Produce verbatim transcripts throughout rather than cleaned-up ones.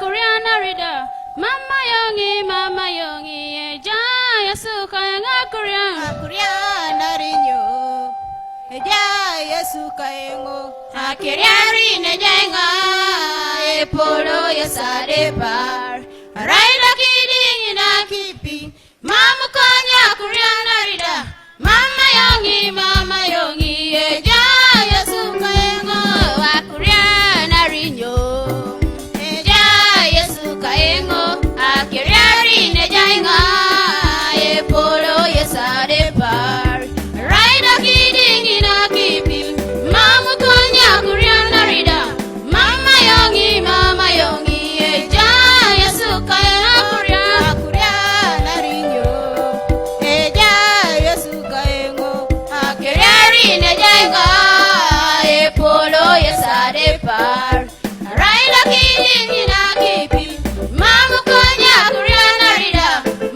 Kuriana rida, mama yongi, mama yongi, eja Yesu kayanga kurian. Kuriana rinyo, eja Yesu kayengo. Akiriari ne jainga, epolo yesade par. Raida kiding ina kipi, mamu konya kuriana rida. Mama yongi, mama yongi, eja Yesu kayengo, akuriana rinyo. Eja Yesu kayengo, akiriari ne jainga, epolo yesade par. Raida kiding ina kipi, mamu konya kuriana rida. Mama yongi, mama yongi, eja Yesu kayengo, akuriana, akuriana rinyo. Eja Yesu kayengo, akiriari ne jainga, epolo yesade par. Raida kiding ina kipi, mamu konya kuriana rida.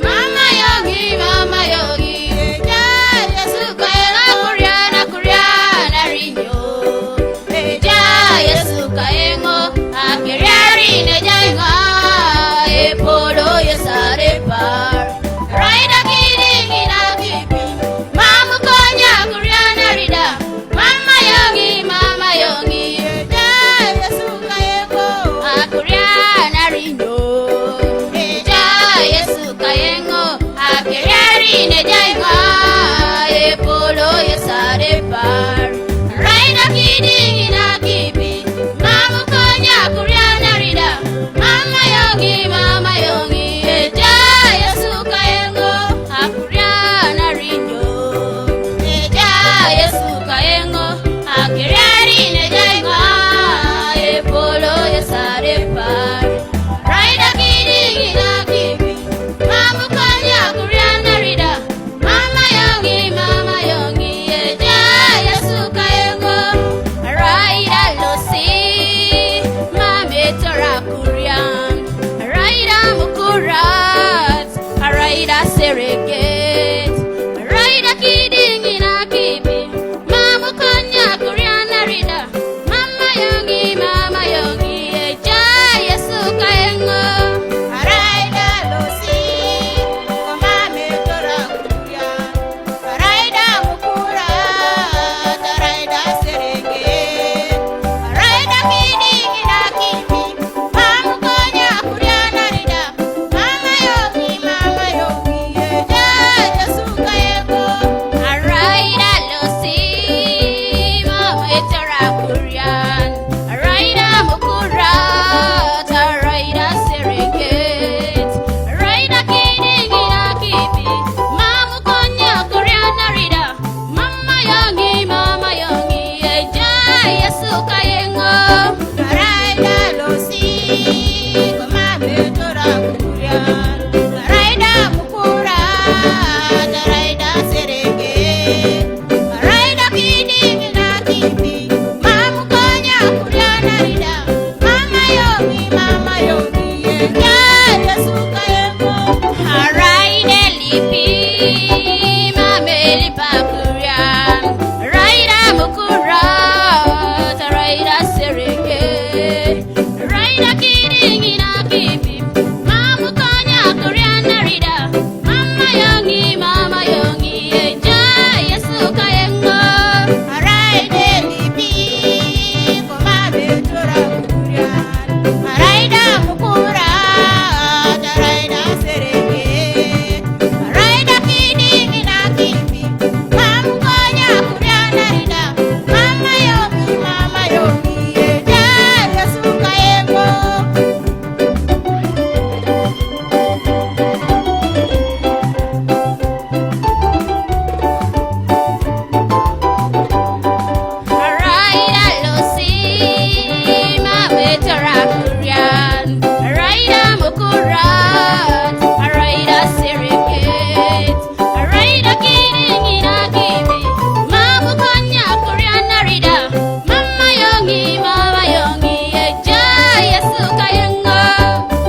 Mama yongi, mama yongi, eja Yesu kayengo, akuriana, akuriana rinyo. Eja Yesu kayengo, akiriari ne jainga, epolo yesade par. Raida kiding ina kipi, mamu konya kuriana rida. Mama yongi, mama yongi, eja Yesu kayengo, akuriana rinyo. Eja Yesu kayengo, akiriari ne jainga, epolo yesade par. Raida kiding ina kipi, mamu konya kuriana rida. Mama yongi, mama yongi, eja Yesu kayengo, akuriana rinyo. Eja Yesu kayengo, akiriari ne jainga, epolo yesade par. Raida kiding ina kipi, mamu konya kuriana rida. Mama yongi, mama yongi, eja Yesu kayengo. Raida losi, mame tora kurian. Raida mukurat, raida sereget. Raida kiding ina kipi, mamu konya kuriana rida. Mama yongi, mama yongi, eja Yesu kayengo. Araida losi, mame tora kurian. Araida mukura, araida serenge. Araida kiding ina kipi, mamu konya kuriana rida. Mama yongi, mama yongi, eja Yesu kayengo. Araida losi, mame tora kurian. Araida mukurat, araida sereget. Araida kiding ina kipi, mamu konya kuriana rida. Mama yongi, mama yongi, eja Yesu kayengo. Araida losi, mame tora kurian. Araida mukurat, araida sereget. Araida kiding ina kipi, mamu konya kuriana rida. Mama yongi, mama yongi, eja Yesu kayengo. Araida lipi, mame lipa kurian. Araida mukurat, araida sereget. Araida kiding ina kipi, mamu konya kuriana rida. Mama yongi, mama yongi, eja Yesu kayengo. Araida lipi, mame tora kurian. Araida mukurat, araida sereget. Araida kiding ina kipi, mamu konya kuriana rida. Mama yongi, mama yongi, eja Yesu kayengo. Araida losi, mame tora kurian. Araida mukurat, araida sereget. Araida kiding ina kipi, mamu konya kuriana rida. Mama yongi, mama yongi, eja Yesu kayengo.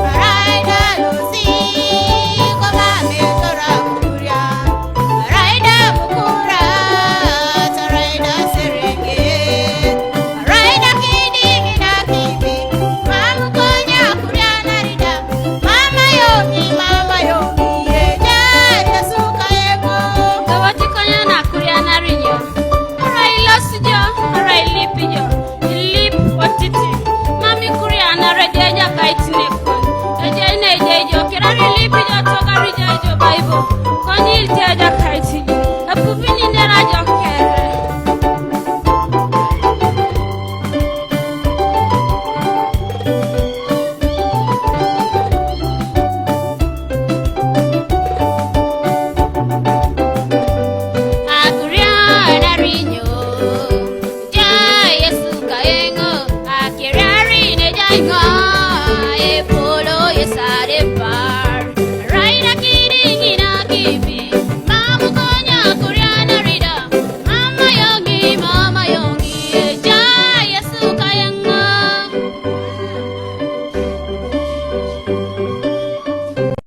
Araida losi, ko mame tora kurian. Araida mukurat, araida sereget. Araida kiding ina kipi, mamu konya Kɔn yil tɛth